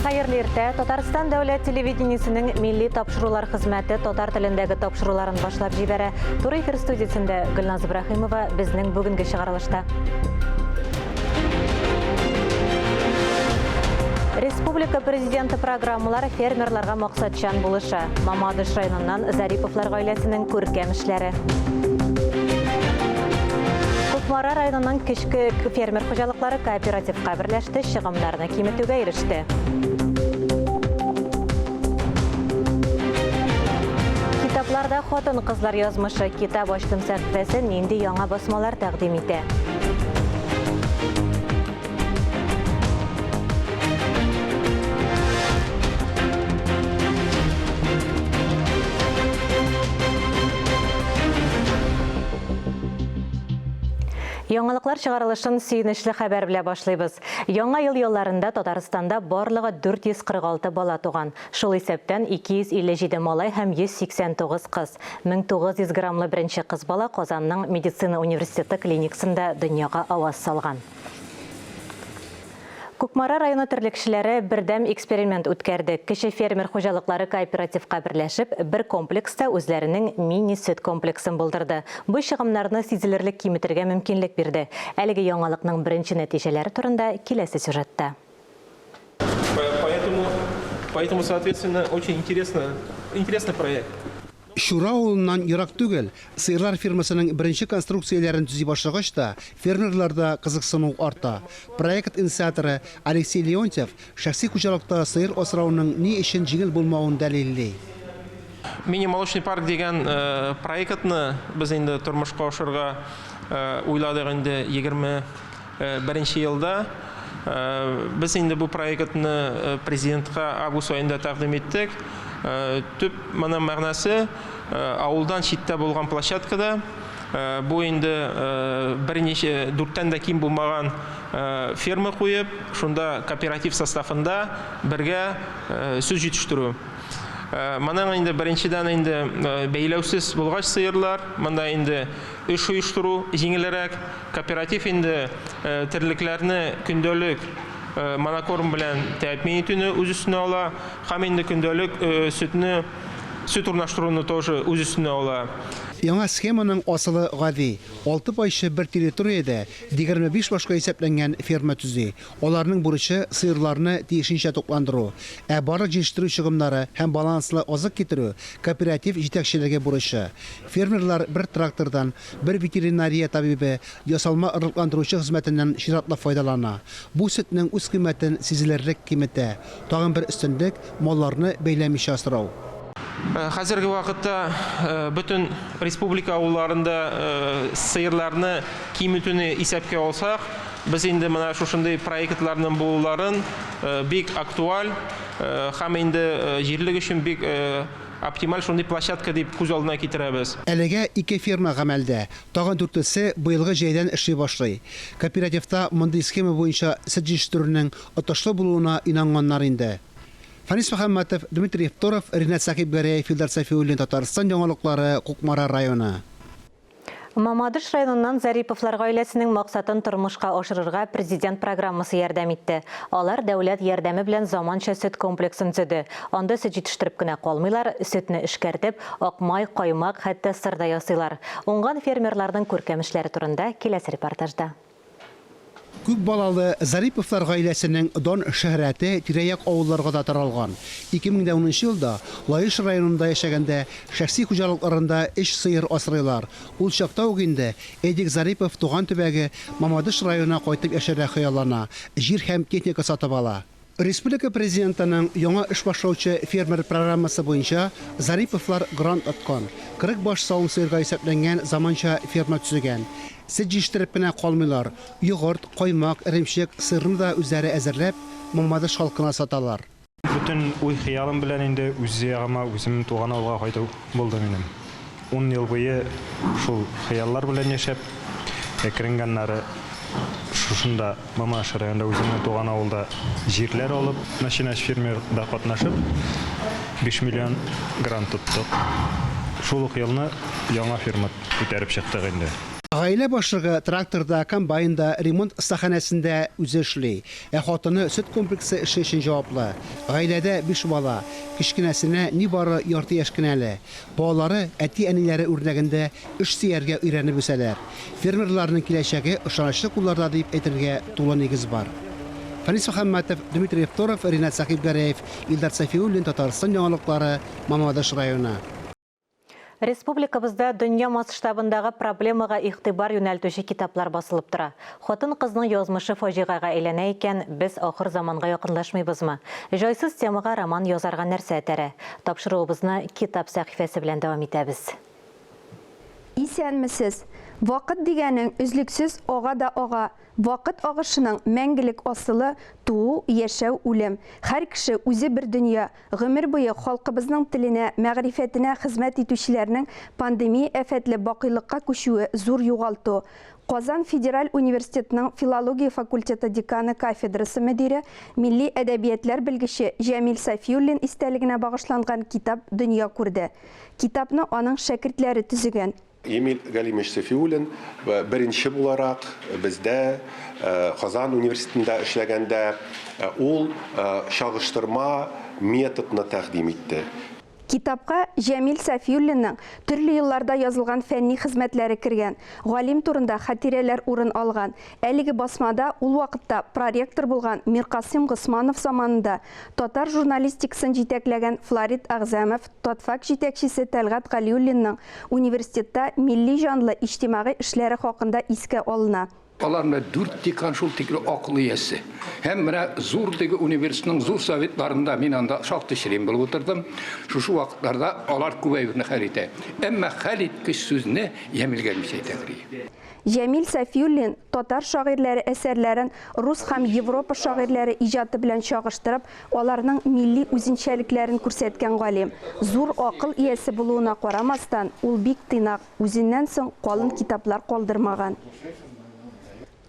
Хәерле иртә. Татарстан дәүләт телевидениесенең милли тапшырулар хезмәте татар телендәге тапшыруларын башлап җибәрә. Туры эфир студиясендә Гөлназ Ибраһимова безнең бүгенге чыгарылышта. Республика президенты программалары фермерларга максатчан булыша. Мамадыш районыннан Зариповлар гаиләсенең күркәм эшләре. Кукмара районының кечке фермер хуҗалыклары кооперативка берләште, чыгымнарны киметүгә иреште. Китапларда хатын-кызлар язмышы. Китап ачтым сәхифәсе нинди яңа басмалар тәкъдим итә? Яңалыклар чыгарылышын сөенечле хәбәр белән башлыйбыз. Яңа ел ялларында Татарстанда барлыгы 446 бала туган. Шул исәптән 257 малай һәм 189 кыз. 1900 граммлы беренче кыз бала Казанның медицина университеты клиникасында дөньяга аваз салган. Кукмара районы терлекчеләре бердәм эксперимент үткәрде. Кече фермер хуҗалыклары кооперативка берләшеп, бер комплекста үзләренең мини-сөт комплексын булдырды. Бу чыгымнарны сизелерлек киметергә мөмкинлек бирде. Әлеге яңалыкның беренче нәтиҗәләре турында киләсе сюжетта. Поэтому, поэтому, соответственно, очень интересно, интересный проект. Чура авылыннан ерак түгел, сыерлар фермасының беренче конструкцияләрен төзи башлагач та, фермерларда кызыксыну арта. Проект инициаторы Алексей Леонтьев шәхси хуҗалыкта сыер асрауның ни өчен җиңел булмавын дәлилли. Мини-молочный парк дигән проектны без инде тормышка ашырырга уйладык инде 21 елда. Без инде бу проектны президентка август аенда тәкъдим иттек. Төп моның мәгънәсе авылдан читтә булган площадкада бу инде берничә дүрттән дә ким булмаган ферма куеп, шунда кооператив составында бергә сөт җитештерү. Моның инде беренчедән инде бәйләүсез булгач сыерлар, монда инде эш оештыру җиңелрәк. Кооператив инде терлекләрне көндәлек монокорм белән тәэмин итүне үз өстенә ала һәм инде көндәлек сөтне, сөт урнаштыруны тоже үз өстенә ала. Яңа схеманың асылы гади, алты пайчы бер территориядә 25 башка исәпләнгән ферма төзи. Аларның бурычы, сыерларны тиешенчә тукландыру. Ә барлык җитештерү чыгымнары һәм баланслы азык китерү, кооператив җитәкчелеге бурычы. Фермерлар бер трактордан, Бер ветеринария табибе ясалма орлыкландыручы хезмәтеннән чиратлап файдалана. Бу сөтнең үзкыйммәтен сизелерлек киметә. Тагын бер өстенлек, малларны бәйләмичә асрау. Хәзерге вакытта бөтен республика авылларында сыерларны киметүне исәпкә алсак, без инде менә шушындый проектларның булуларын бик актуаль һәм инде җирлек өчен бик Оптималь шундый площадка дип күз алдына китерәбез. Әлегә ике ферма гамәлдә, тагын дүртесе быелгы җәйдән эшли башлый. Кооперативта мондый схема буенча сөт җитештерүнең отышлы булуына инанганнар инде. Фәнис Мөхәммәтов, Дмитрий Евторов, Ринат Сәхибгәрәев, Илдар Сафиуллин, Татарстан яңалыклары, Кукмара районы. Мамадыш районыннан Зариповлар гаиләсенең максатын тормышка ашырырга Президент программасы ярдәм итте. Алар дәүләт ярдәме белән заманча сөт комплексын төзеде. Анда сөт җитештереп кенә калмыйлар, сөтне эшкәртеп, акмай, каймак, хәтта сыр да ясыйлар. Уңган фермерларның күркәм эшләре турында киләсе репортажда. Күп балалы Зариповлар гаиләсенең дан-шөһрәте тирә-як авылларга да таралган. 2010 нчы елда Лаеш районында яшәгәндә шәхси хуҗалыкларында өч сыер асрыйлар. Ул чакта ук инде Эдик Зарипов туган төбәге Мамадыш районына кайтып яшәргә хыяллана, җир һәм техника сатып ала. Республика Президентының яңа эш башлаучы фермер программасы буенча Зариповлар грант откан, 40 баш савым сыерга исәпләнгән заманча ферма төзегән. Сөт җитештереп кенә калмыйлар, йогырт, каймак, эремчек, сырны да үзләре әзерләп, Мамадыш халкына саталар. Бөтен уй-хыялым белән инде үз ягыма, үземнең туган авылга кайту булды минем. Ун ел буе шул хыяллар белән яшәп, әкрен генә шушында Мамадыш районында үземнең туган авылда җирләр алып, Начинающий фермер да катнашып, 5 миллион грант тоттык. Шул ук елны яңа ферма күтәреп чыктык инде. Гаилә башлыгы тракторда, комбайнда, ремонт остаханәсендә үзе эшли. Ә хатыны сөт комплексы эше өчен җаваплы. Гаиләдә биш бала. Кечкенәсенә нибары ярты яшь кенә әле. Балалары әти-әниләре үрнәгендә эш сөяргә өйрәнеп үсәләр. Фермерларның киләчәге ышанычлы кулларда дип әйтергә тулы нигез бар. Фәнис Мөхәммәтов, Дмитрий Второв, Ринат Сәхибгәрәев, Илдар Сафиуллин, Татарстан яңалыклары, Мамадыш районы. Республикабызда дөнья масштабындагы проблемага игътибар юнәлтүче китаплар басылып тора. Хатын-кызның язмышы фаҗигагә әйләнә икән, без ахыр заманга якынлашмыйбызмы? Җайсыз темага роман язарга нәрсә этәрә? Тапшыруыбызны Китап сәхифәсе белән дәвам итәбез. Исәнмесез! Вакыт дигәнең өзлексез ага да ага. Вакыт агышының мәңгелек асылы, туу, яшәү, үлем. Һәр кеше үзе бер дөнья. Гомер буе халкыбызның теленә, мәгърифәтенә хезмәт итүчеләрнең пандемия афәтле бакыйлыкка күчүе зур югалту. Казан федераль университетының филология факультеты деканы кафедрасы мөдире, милли әдәбиятләр белгече Җәмил Сафиуллин истәлегенә багышланган китап дөнья күрде. Китапны аның шәкертләре төзегән. Эмиль Галимович Сафиуллин беренче буларак бездә Казан университетында эшләгәндә ул чагыштырма методны тәкъдим итте. Китапка Җәмил Сафиуллинның төрле елларда язылган фәнни хезмәтләре кергән, галим турында хатирәләр урын алган. Әлеге басмада ул вакытта проректор булган Миркасыйм Госманов заманында татар журналистикасын җитәкләгән Флорид Әгъзәмов, Татфак җитәкчесе Тәлгать Галиуллинның университетта милли җанлы иҗтимагый эшләре хакында искә алына. Алар менә дүрт декан шул тикле акыл иясе. Һәм менә зур теге университетның зур советларында мин анда шактый член булып утырдым. Шушы вакытларда алар күп әйберне хәл итә. Әмма хәл иткеч сүзне Ямил Галимович әйтә дери. Җәмил Сафиуллин татар шагыйрьләре әсәрләрен рус һәм Европа шагыйрьләре иҗаты белән чагыштырып, аларның милли үзенчәлекләрен күрсәткән галим. Зур акыл иясе булуына карамастан, ул бик тыйнак, үзеннән соң калын китаплар калдырмаган.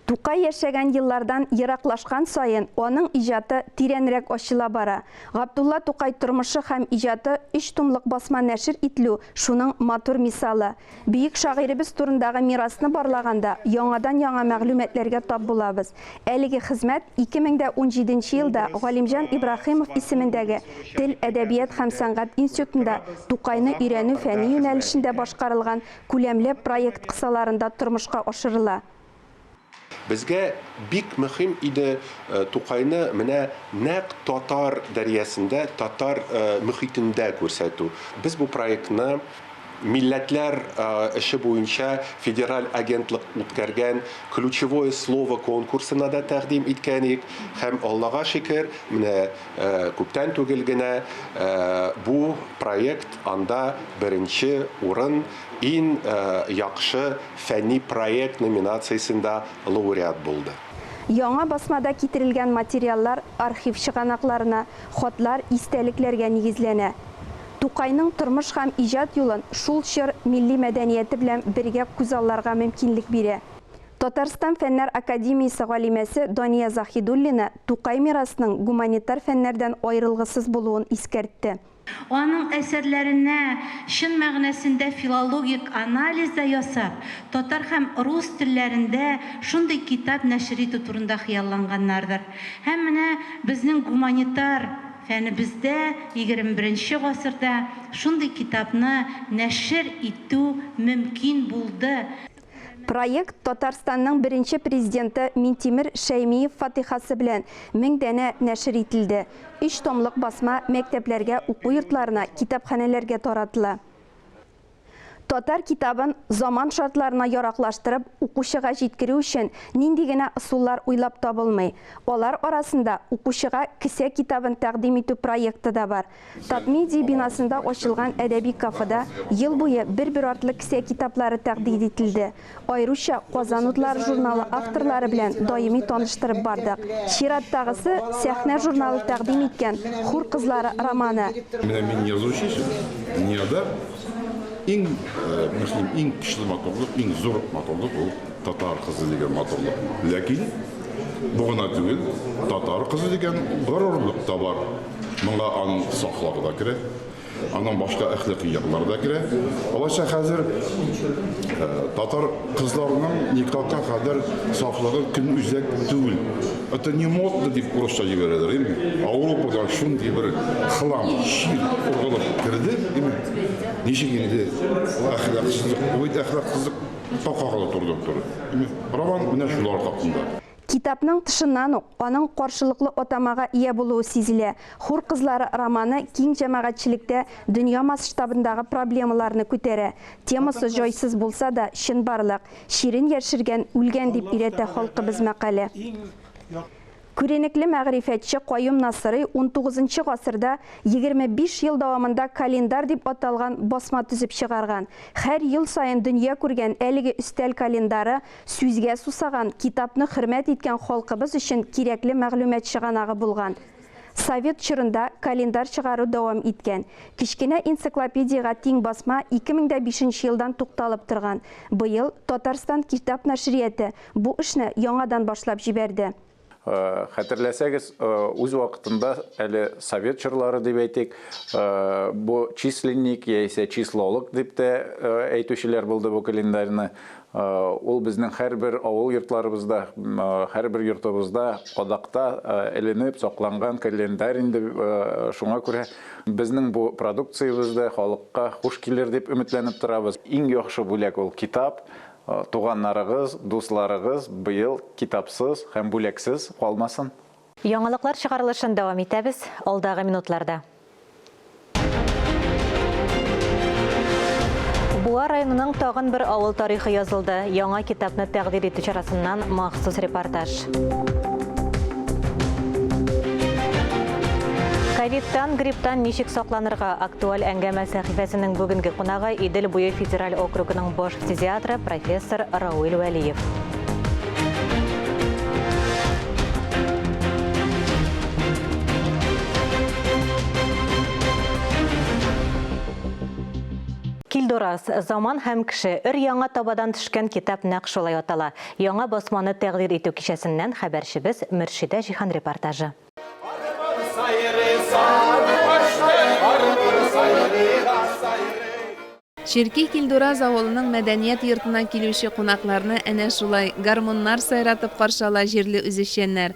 Тукай яшәгән еллардан ераклашкан саен, аның иҗаты тирәнрәк ачыла бара. Габдулла Тукай тормышы һәм иҗаты өч томлык басма нәшер ителү, шуның матур мисалы. Бөек шагыйребез турындагы мирасны барлаганда, яңадан-яңа мәгълүматларга тап булабыз. Әлеге хезмәт 2017 нче елда Галимҗан Ибраһимов исемендәге Тел, әдәбият һәм сәнгать институтында Тукайны өйрәнү фәнни юнәлешендә башкарылган күләмле проект кысаларында тормышка ашырыла. Безгә бик мөһим иде Тукайны менә нәкъ татар дәрьясендә, татар мөхитендә күрсәтү. Без бу проектны Милләтләр эше буенча федераль агентлык үткәргән Ключевое слово конкурсына да тәкъдим иткән идек һәм, Аллага шөкер, менә күптән түгел генә бу проект анда беренче урын Иң яхшы фәнни проект номинациясендә лауреат булды. Яңа басмада китерелгән материаллар архив чыганакларына, хатлар, истәлекләргә нигезләнә. Тукайның тормыш һәм иҗат юлын шул чор милли мәдәнияте белән бергә күзалларга мөмкинлек бирә. Татарстан Фәннәр академиясе галимәсе Дания Заһидуллина Тукай мирасының гуманитар фәннәрдән аерылгысыз булуын искәртте. Аның әсәрләренә чын мәгънәсендә филологик анализ да ясап, татар һәм рус телләрендә шундый китап нәшер итү турында хыялланганнардыр. Һәм менә безнең гуманитар фәнебездә егерме беренче гасырда шундый китапны нәшер итү мөмкин булды. Проект Татарстанның беренче президенты Минтимер Шәймиев фатыйхасы белән 1000 данә нәшер ителде. Өч томлык басма мәктәпләргә, уку йортларына, китапханәләргә таратыла. Татар китабын заман шартларына яраклаштырып, укучыга җиткерү өчен нинди генә ысуллар уйлап табылмый. Алар арасында укучыга кесә китабын тәкъдим итү проекты да бар. Татмедиа бинасында ачылган әдәби кафеда ел буе бер-бер артлы кесә китаплары тәкъдир ителде. Аеруча Казан утлары журналы авторлары белән даими таныштырып бардык. Чираттагысы, Сәхнә журналы тәкъдим иткән Хур кызлары романы. Менә мин язучы өчен дөньяда иң мөһим, иң көчле матурлык, иң зур матурлык ул татар кызы дигән матурлык. Ләкин бу гына түгел, татар кызы дигән горурлык та бар. Моңа аның сафлыгы да керә. Аннан башка әхлакый яклар да керә. Алайса хәзер татар кызларының никахка кадәр сафлыгы көнүзәк түгел. Это не модно дип урысча җибәрәләр, әйеме? Ауропадан шундый бер хлам, чир ургылып керде, әйеме? Ничек инде әхлаксызлык, бу бит әхлаксызлыкка кагыла турыдан-туры. Роман менә шулар хакында. Китапның тышыннан ук аның каршылыклы атамага ия булуы сизелә. Хур кызлары романы киң җәмәгатьчелектә дөнья масштабындагы проблемаларны күтәрә. Темасы җайсыз булса да, чынбарлык. Чирен яшергән, үлгән дип өйрәтә халкыбыз мәкале. Күренекле мәгърифәтче Каюм Насырый унтугызынчы гасырда 25 ел дәвамында календарь дип аталган басма төзеп чыгарган. Һәр ел саен дөнья күргән әлеге өстәл календары сүзгә сусаган, китапны хөрмәт иткән халкыбыз өчен кирәкле мәгълүмат чыганагы булган. Совет чорында календарь чыгару дәвам иткән. Кечкенә энциклопедиягә тиң басма 2005 нче елдан тукталып торган. Быел Татарстан китап нәшрияты бу эшне яңадан башлап җибәрде. Хәтерләсәгез, үз вакытында әле совет чорлары дип әйтик, бу численник яисә числолог дип тә әйтүчеләр булды бу календарьны. Ул безнең һәрбер авыл йортларыбызда, һәрбер йортыбызда кадакта эленеп сакланган календарь инде. Шуңа күрә безнең бу продукциябез дә халыкка хуш килер дип өметләнеп торабыз. Иң яхшы бүләк ул китап. Туганнарыгыз, дусларыгыз быел китапсыз һәм бүләксез калмасын. Яңалыклар чыгарылышын дәвам итәбез алдагы минутларда. Буа районының тагын бер авыл тарихы язылды. Яңа китапны тәкъдир итү чарасыннан махсус репортаж. Ковидтан, грипптан ничек сакланырга? Актуаль әңгәмә сәхифәсенең бүгенге кунагы Идел буе федераль округының баш фтизиатры профессор Рауил Вәлиев. Килдураз, заман һәм кеше, өр-яңа табадан төшкән китап нәкъ шулай атала. Яңа басманы тәкъдир итү кичәсеннән хәбәрчебез Мөршидә Җиһан репортажы. Черки Килдураз авылының мәдәният йортына килүче кунакларны әнә шулай гармуннар сайратып каршы ала җирле үзешчәннәр.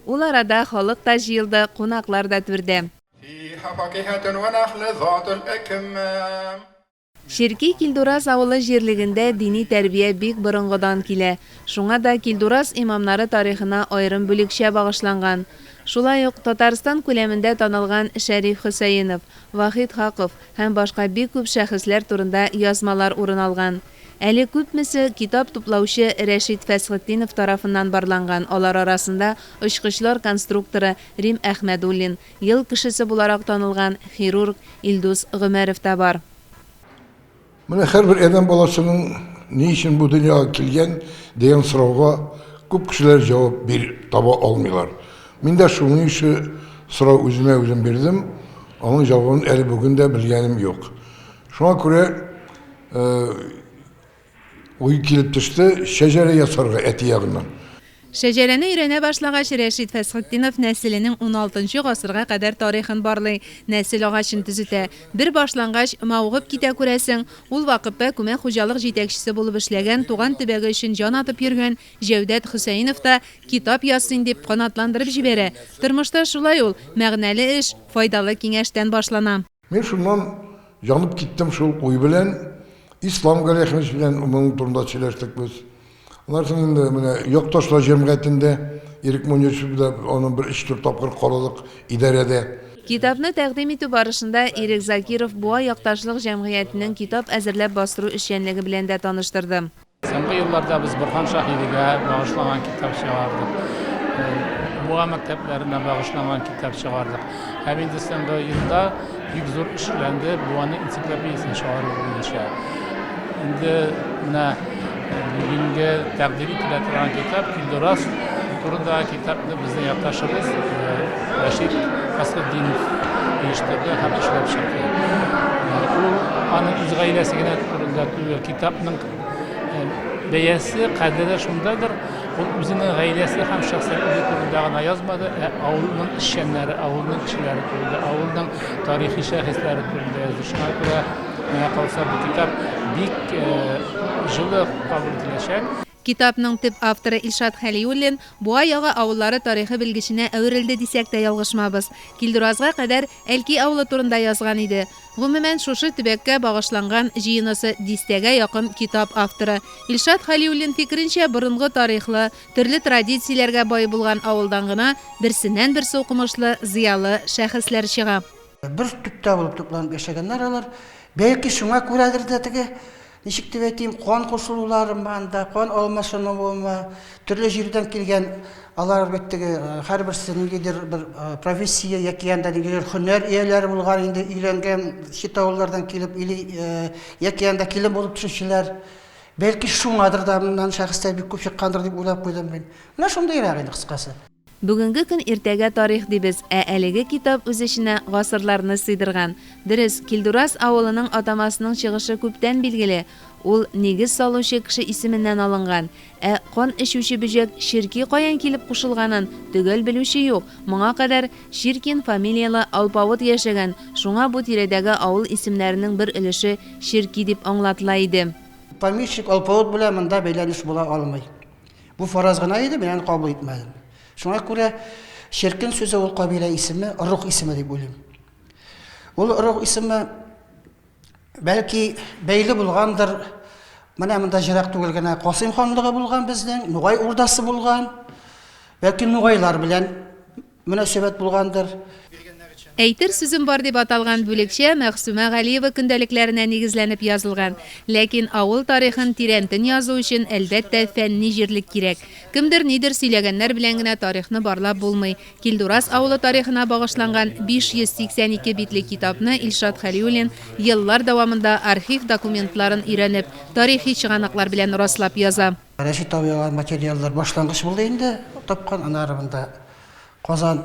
Ул арада халык та җыелды, кунаклар да түрдә. Черки Килдураз авылы җирлегендә дини тәрбия бик борынгыдан килә. Шуңа да Килдураз имамнары тарихына аерым бүлекчә багышланган. Шулай ук Татарстан күләмендә танылган Шәриф Хөсәенов, Вахит Хаков һәм башка бик күп шәхесләр турында язмалар урын алган. Әле күпмесе китап туплаучы Рәшит Фәсхетдинов тарафыннан барланган, алар арасында очкычлар конструкторы Рим Әхмәдуллин, Ел кешесе буларак танылган хирург Илдус Гомәров та бар. Менә һәрбер адәм баласының ни өчен бу дөньяга килгән дигән сорауга күп кешеләр җавап бир таба алмыйлар. Мин дә шуның ише сорау үземә үзем бирдем, аның җавабын әле бүген дә белгәнем юк. Шуңа күрә Уй килеп төште, шәҗәрә ясарга әти ягыннан. Шәҗәрәне өйрәнә башлагач, Рәшит Фәсхетдинов нәселенең уналтынчы гасырга кадәр тарихын барлый, нәсел агачын төзетә. Бер башлангач, мавыгып китә, күрәсең. Ул вакытта күмәк хуҗалык җитәкчесе булып эшләгән, туган төбәге өчен җан атып йөргән Җәүдәт Хөсәенов та, Китап яз син, дип канатландырып җибәрә. Тормышта шулай ул, мәгънәле эш, файдалы киңәштән башлана. Мин шуннан янып киттем шул уй белән. Ислам Галиәхмәтович белән моның турында сөйләштек без. Аннан соң инде менә Якташлар җәмгыятендә Ирек Мунирович белән аны бер өч-дүрт тапкыр карадык идарәдә. Китапны тәкъдим итү барышында Ирек Закиров Буа якташлык җәмгыятенең китап әзерләп бастыру эшчәнлеге белән дә таныштырды. Соңгы елларда без Борһан Шаһидигә багышланган китап чыгардык. Буа мәктәпләренә багышланган китап чыгардык. Һәм инде соңгы елда бик зур эш эшләнде Буаның энциклопедиясен чыгару буенча. Инде менә бүгенге тәкъдир ителә торган китап Килдураз турындагы китапны безнең якташыбыз Рәшит Фәсхетдинов оештырды һәм эшләп чыкты. Ул аның үз гаиләсе генә турында түгел, китапның Бәясе, кадере шундадыр, Ул үзенең гаиләсе һәм шәхсән үзе турында гына язмады, ә авылның эшчәннәре, авылның кешеләре турында, авылның тарихи шәхесләре турында язды. Шуңа күрә, миңа калса, бу китап бик җылы кабул ителәчәк. Китапның төп авторы Илшат Хәлиуллин Буа ягы авыллары тарихы белгеченә әверелде дисәк тә ялгышмабыз. Килдуразга кадәр Әлки авылы турында язган иде. Гомумән, шушы төбәккә багышланган җыенысы дистәгә якын китап авторы. Илшат Хәлиуллин фикеренчә, борынгы тарихлы, төрле традицияләргә бай булган авылдан гына берсеннән-берсе укымышлы, зыялы шәхесләр чыга. Бер төптә булып тупланып яшәгәннәр алар. Бәлки шуңа күрәдер дә теге Ничек дип әйтим, кан кушылуларымы анда, кан алмашынуымы, төрле җирдән килгән, алар бит теге һәрберсе ниндидер бер профессия яки анда ниндидер һөнәр ияләре булган инде, өйләнгән, чит авыллардан килеп или яки анда килен булып төшүчеләр. Бәлки шуңадыр да моннан шәхесләр бик күп чыккандыр дип уйлап куйдым мин. Менә шундыйрак инде кыскасы. Бүгенге көн иртәгә тарих дибез, ә әлеге китап үз эченә гасырларны сыйдырган. Дөрес, Килдураз авылының атамасының чыгышы күптән билгеле, ул нигез салучы кеше исеменнән алынган. Ә кан эчүче бөҗәк черки каян килеп кушылганын төгәл белүче юк, моңа кадәр Чиркин фамилияле алпавыт яшәгән, шуңа бу тирәдәге авыл исемнәренең бер өлеше черки дип аңлатыла иде. Помещик алпавыт белән монда бәйләнеш була алмый. Бу фараз гына иде, мин аны кабул итмәдем. Шуңа күрә черкен сүзе ул кабилә исеме, ыруг исеме дип уйлыйм. Ул ыруг исеме бәлки бәйле булгандыр. Менә монда җырак түгел генә Касыйм ханлыгы булган безнең, Нугай урдасы булган. Бәлки нугайлар белән мөнәсәбәт булгандыр. Әйтер сүзем бар дип аталган бүлекчә Мәгъсүмә Галиева көндәлекләренә нигезләнеп язылган. Ләкин авыл тарихын тирәнтен язу өчен, әлбәттә, фәнни җирлек кирәк. Кемдер нидер сөйләгәннәр белән генә тарихны барлап булмый. Килдураз авылы тарихына багышланган 582 битлек китапны Илшат Хәлиуллин еллар дәвамында архив документларын өйрәнеп, тарихи чыганаклар белән раслап яза. Рәшит абый алган материаллар башлангыч булды инде, тапкан. Аннары монда Казан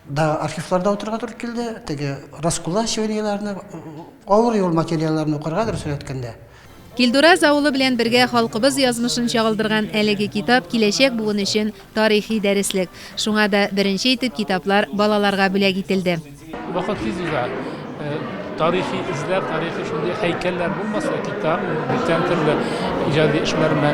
да архивларда утырырга туры килде. Теге раскулачиваниеләрне, авыр юл материалларын укырга, дөресен әйткәндә. Килдураз авылы белән бергә халкыбыз язмышын чагылдырган әлеге китап киләчәк буын өчен тарихи дәреслек. Шуңа да беренче итеп китаплар балаларга бүләк ителде. Вакыт тиз уза. Тарихи эзләр, тарихи шундый һәйкәлләр булмаса, китап, бүтән төрле иҗади эшләрме,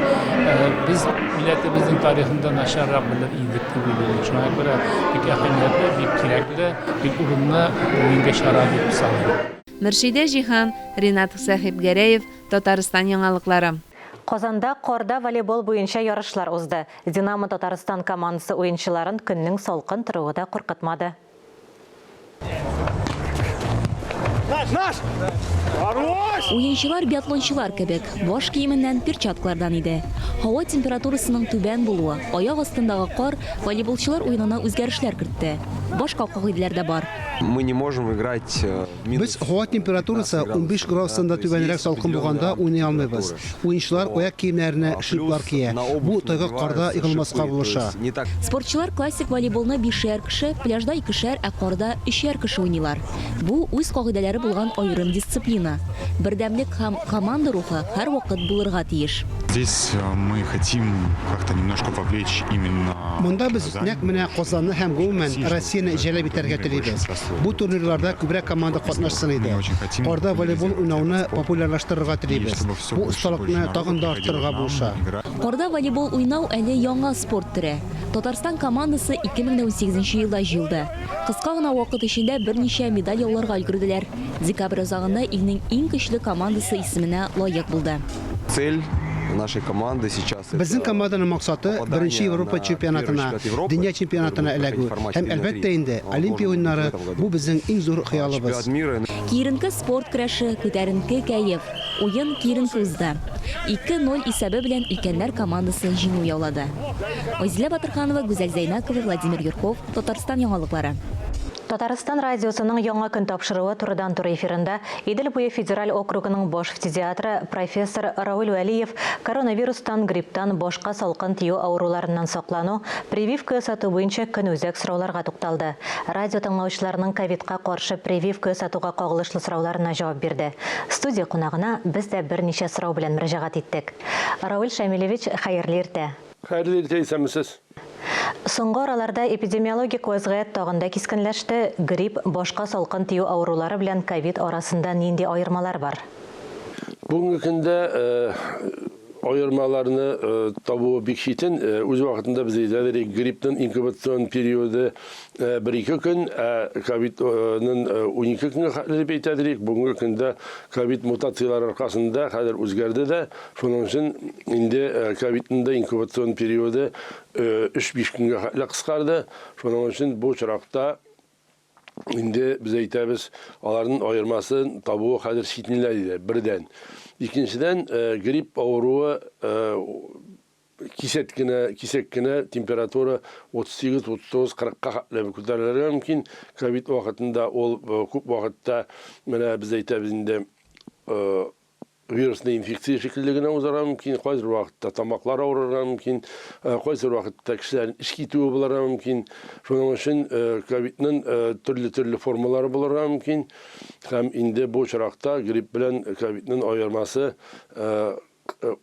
без милләтебезнең тарихын да начаррак белер идек дип уйлыйм. Шуңа күрә бик әһәмиятле, бик кирәкле, бик урынлы бүгенге чара дип саныйм. Мөршидә Җиһан, Ринат Сәхибгәрәев, Татарстан яңалыклары. Казанда карда волейбол буенча ярышлар узды. Динамо-Татарстан командасы уенчыларын көннең салкын торуы да куркытмады. Наш! Наш! Уенчылар биатлончылар кебек, баш киеменнән, перчаткалардан иде. Һава температурасының түбән булуы, аяк астындагы кар волейболчылар уенына үзгәрешләр кертте. Башка кагыйдәләр дә бар. Мы не можем играть э, Без һава температурасы 15 градустан да түбәнрәк салкын булганда уйный алмыйбыз. Уенчылар аяк киемнәренә шиплар кия. Бу тайгак карда егылмаска булыша. Спортчылар классик волейболны бишәр кеше, пляжда икешәр, ә карда өчәр кеше уйныйлар. Бу, үз кагыйдәләре булган аерым дисциплина. Бердәмлек һәм команда рухы һәрвакыт булырга тиеш. Здесь мы хотим как-то немножко вовлечь именно Монда без нәкъ менә Казанны һәм, гомумән, Россияне җәлеп итәргә телибез. Бу турнирларда күбрәк команда катнашсын иде. Карда волейбол уйнауны популярлаштырырга телибез. Бу осталыкны тагын да арттырырга булыша. Карда волейбол уйнау әле яңа спорт төре. Татарстан командасы 2018 нче елда җыелды. Кыска гына вакыт эчендә берничә медаль яуларга өлгерделәр. Декабрь азагында илнең иң көчле командасы исеменә лаек булды. Цель нашей команды сейчас Безнең команданың максаты, беренче Европа чемпионатына, дөнья чемпионатына эләгү. Һәм, әлбәттә инде, Олимпия уеннары, бу безнең иң зур хыялыбыз. Киеренке спорт көрәше, күтәренке кәеф. Уен киеренке узды. 2, 0 исәбе белән өлкәннәр командасы җиңү яулады. Айзилә Батырханова, Гүзәл Зәйнәкова, Владимир Юрков, Татарстан яңалыклары. Татарстан радиосының Яңа көн тапшыруы турыдан-туры эфирында Идел буе федераль округының баш фтизиатры, профессор Равил Вәлиев коронавирустан, грипптан, башка салкын тию авыруларыннан саклану, прививка ясату буенча көнүзәк сорауларга тукталды. Радио тыңлаучыларның ковидка каршы прививка ясатуга кагылышлы сорауларына җавап бирде. Студия кунагына без дә берничә сорау белән мөрәҗәгать иттек. Равил Шамилевич, хәерле иртә! Хәерле иртә, исәнмесез. Соңгы араларда эпидемиологик вәзгыять тагын да кискенләште, грипп, башка салкын тию авырулары белән ковид арасында нинди аермалар бар? Бүгенге көндә аермаларны табуы бик читен. Үз вакытында без әйтә идек, гриппның инкубацион периоды бер-ике көн, ә ковидның 12 көнгә хәтле дип әйтә идек. Бүгенге көндә ковид мутацияләре аркасында хәзер үзгәрде дә, Шуның өчен инде ковидның да инкубацион периоды 3-5 көнгә хәтле кыскарды. Шуның өчен бу очракта инде без әйтәбез, аларның аермасын табуы хәзер читенлә диде, бердән. Икенчедән, грипп авыруы кисәк кенә, кисәк кенә температура 38, 39, 40-ка хәтле күтәрелергә мөмкин. Ковид вакытында ул күп вакытта менә без әйтәбез инде Вирусный инфекция шикелле генә узарга мөмкин, кайбер вакытта тамаклар авырырга мөмкин, кайсыр вакытта кешеләрнең эч китүе булырга мөмкин. Шуның өчен ковидның төрле-төрле формалары булырга мөмкин. Һәм инде бу очракта грипп белән ковидның аермасы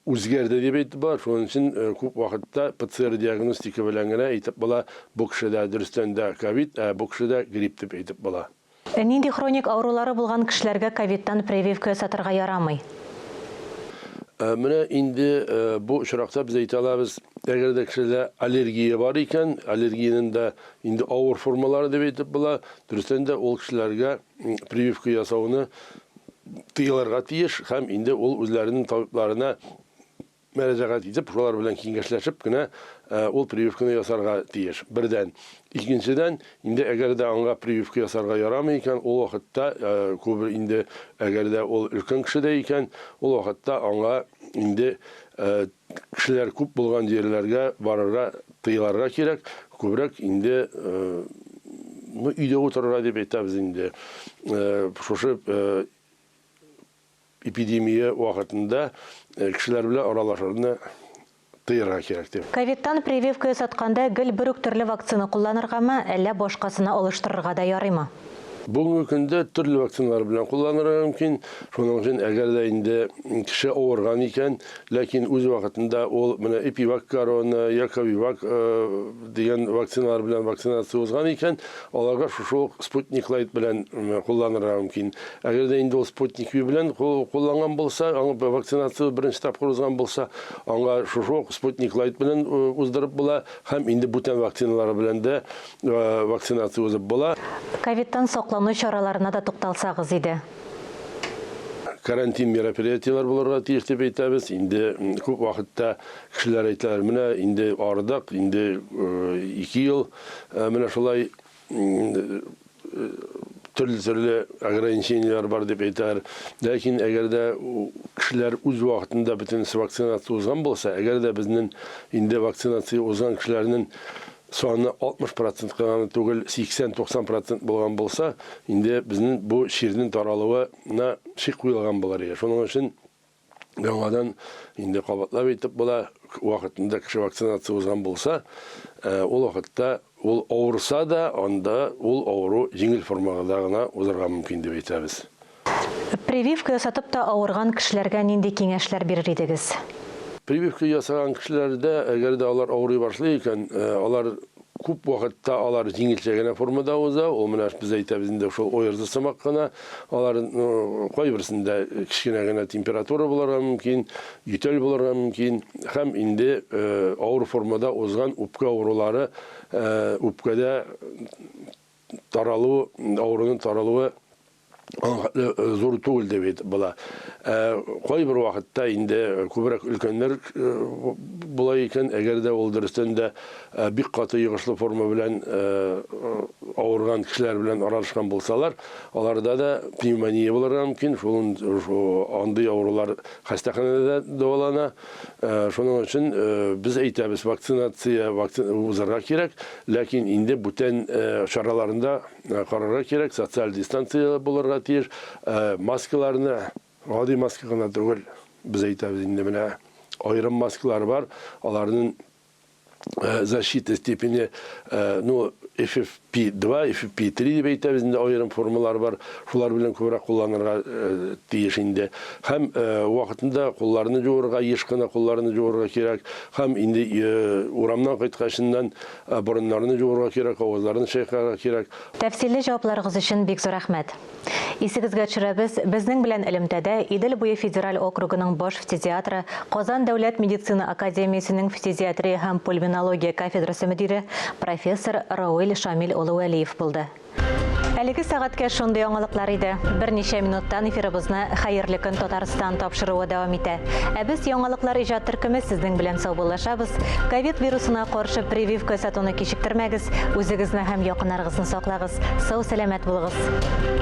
үзгәрде дип әйтеп була. Шуның өчен күп вакытта ПЦР-диагностика белән генә әйтеп була, бу кешедә дөрестән дә ковид, ә бу кешедә грипп дип әйтеп була. Нинди хроник авырулары булган кешеләргә ковидтан прививка ясатырга ярамый? Менә инде бу очракта без әйтә алабыз, әгәр дә кешедә аллергия бар икән, аллергиянең дә инде авыр формалары дип әйтеп була, дөрестән дә ул кешеләргә прививка ясауны тыелырга тиеш һәм инде ул үзләренең табибларына мөрәҗәгать итеп, шулар белән киңәшләшеп кенә ул прививканы ясарга тиеш, бердән. Икенчедән, инде әгәр дә аңа прививка ясарга ярамый икән, ул вакытта күбе инде, әгәр дә ул өлкән кеше дә икән, ул вакытта аңа инде кешеләр күп булган җирләргә барырга тыеларга кирәк, күбрәк инде ну, өйдә утырырга дип әйтәбез инде. Шушы Эпидемия вакытында кешеләр белән аралашуны тыярга кирәк дип. Ковидтан прививка ясатканда гел бер үк төрле вакцина кулланыргамы, әллә башкасына алыштырырга да ярыймы? Бүгенге көндә төрле вакциналар белән кулланырга мөмкин. Шуның өчен, әгәр дә инде кеше авырган икән, ләкин үз вакытында ул менә Эпивак корона, я Ковивак дигән вакциналар белән вакцинация узган икән, Аларга шушы ук Спутник Лайт белән кулланырга мөмкин. Әгәр дә инде ул Спутник Ви белән кулланган булса, аңа вакцинация беренче тапкыр узган булса, аңа шушы ук Спутник Лайт белән уздырып була һәм инде бүтән вакциналар белән дә вакцинация узып була. Ковидтан саклану чараларына да тукталсагыз иде. Карантин мероприятиеләр булырга тиеш дип әйтәбез. Инде күп вакытта кешеләр әйтәләр, менә инде арыдык, инде 2 ел Менә шулай төрле-төрле ограничениеләр бар дип әйтәләр. Ләкин әгәр дә кешеләр үз вакытында бөтенесе вакцинация узган булса, әгәр дә безнең инде вакцинация узган кешеләрнең саны 60 процентка гына түгел, 80-90 процент булган булса, инде безнең бу чирнең таралуына чик куелган булыр иде. Шуның өчен Яңадан инде кабатлап әйтеп була, вакытында кеше вакцинация узган булса, ул вакытта ул авырса да, анда ул авыру җиңел формада гына узарга мөмкин дип әйтәбез. Прививка ясатып та авырган кешеләргә нинди киңәшләр бирер идегез? Прививка ясаган кешеләрдә, әгәр дә алар авырый башлый икән, алар Күп вакытта алар җиңелчә генә формада уза, ул менә без әйтәбез инде шул ОРЗ сымак кына. Алар кайберсендә кечкенә генә температура булырга мөмкин, ютәл булырга мөмкин һәм инде авыр формада узган үпкә авырулары, үпкәдә таралу, авыруның таралуы аның хәтле зур түгел дип әйтеп була. Ә кайбер вакытта инде күбрәк өлкәннәр була икән, әгәр дә ул дөрестән дә бик каты йогышлы форма белән авырган кешеләр белән аралашкан булсалар, аларда да пневмония булырга мөмкин, шул андый авырулар хастаханәдә дә дәвалана. Шуның өчен без әйтәбез, вакцинация узарга кирәк, ләкин инде бүтән чараларында Карарга кирәк, социаль дистанция булырга тиеш. Маскаларны, гади маска гына түгел, без әйтәбез инде менә аерым маскалар бар, аларның защита степени, ну, FFP FFP2, FFP3 дип әйтәбез инде, аерым формалары бар. Шулар белән күбрәк кулланырга тиеш инде. Һәм вакытында кулларны жуырга, еш кына кулларны жуырга кирәк. Һәм инде урамнан кайткачыннан борыннарны жуырга кирәк, авызларны чайкарга кирәк. Тәфсилле җавапларыгыз өчен бик зур рәхмәт. Исегезгә төшерәбез, безнең белән элемтәдә Идел буе федераль округының баш фтизиатры, Казан дәүләт медицина академиясенең фтизиатрия һәм пульминология кафедрасы мөдире, профессор Рауил Шамил улы Вәлиев булды. Әлеге сәгатькә шундый яңалыклар иде. Берничә минуттан эфирыбызны Хәерле көн, Татарстан тапшыруы дәвам итә. Ә без яңалыклар иҗат төркеме сезнең белән саубуллашабыз. Ковид вирусына каршы прививка ясатуны кичектермәгез, үзегезне һәм якыннарыгызны саклагыз. Сау-сәламәт булыгыз!